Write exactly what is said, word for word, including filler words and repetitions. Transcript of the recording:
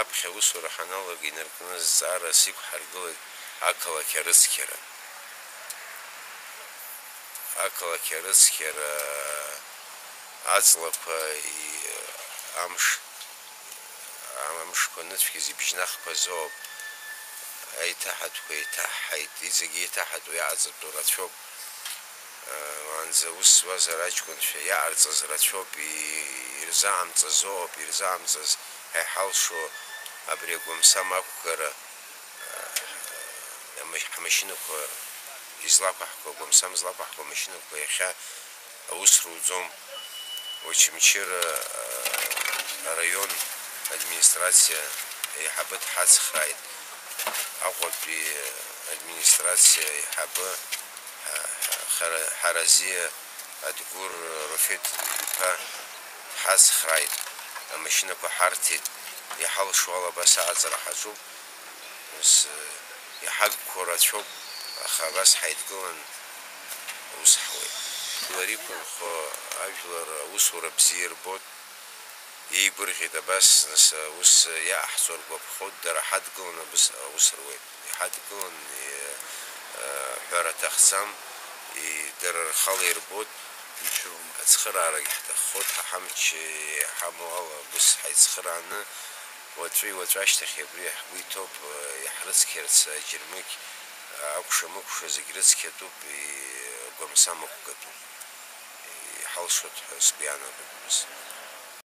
Аԥхьа аусура ҳаналага инаркны зҵаарас иқәҳаргылеит ақалақь арыцқьара. Ақалақь арыцқьара аҵлақәа, и-, амш, амшқәа аныцәгьаз ибжьнахқәа азоуп. Аиҭаҳатәқәа еиҭаҳҳаит, иҵегь еиҭаҳатәу иаҟаҵатәу рацәоуп. Уаанӡа аус зуаз араҷкәынцәа иаҟарҵаз рацәоуп, и-, ирзаҟамҵазоуп, ирзаҟамҵаз ҳәа иҳалшо абри агәамсам ақәгара, амаш-, ҳмашьынақәа излақәаҳго, агәамсам злақәаҳго амашьынақәа иахьа аус руӡом. Очамчыра араион администрациа аиҳабы дҳацхрааит. Аҟәатәи администрациа аиҳабы Ҳа-, Ҳаразиа Адгәыр Руфеҭ-иԥа дҳацхрааит, амашьынақәа ҳарҭеит, иҳалшо ала абас аҟаҵара ҳаҿуп, ус, иҳагқәоу рацәоуп, аха абас ҳаидгылан аус ҳуеит. Жәлар иқәынхо ажәлар аусура бзиа ирбоит, еигәырӷьеит, абас, нас, аус иаҟаҳҵо ргәаԥхоит, дара ҳадгылан абыс-, аус руеит. Иҳадгылан, и-, ҳәара аҭахӡам, и-, дара рхала ирбоит. Ацхыраарагь ҳҭаххоит, ҳа ҳамч иҳамоу ала, абыс ҳаицхырааны, уаҵәи уаҵәашьҭахь абри ҳгәы иҭоуп, иҳрыцқьарц аџьармыкьа, акәша-мыкәша зегь рыцқьатәуп, и-, агәамсам ықәгатәуп. Иҳалшоит ҳәа сгәы иаанагоит, абыс.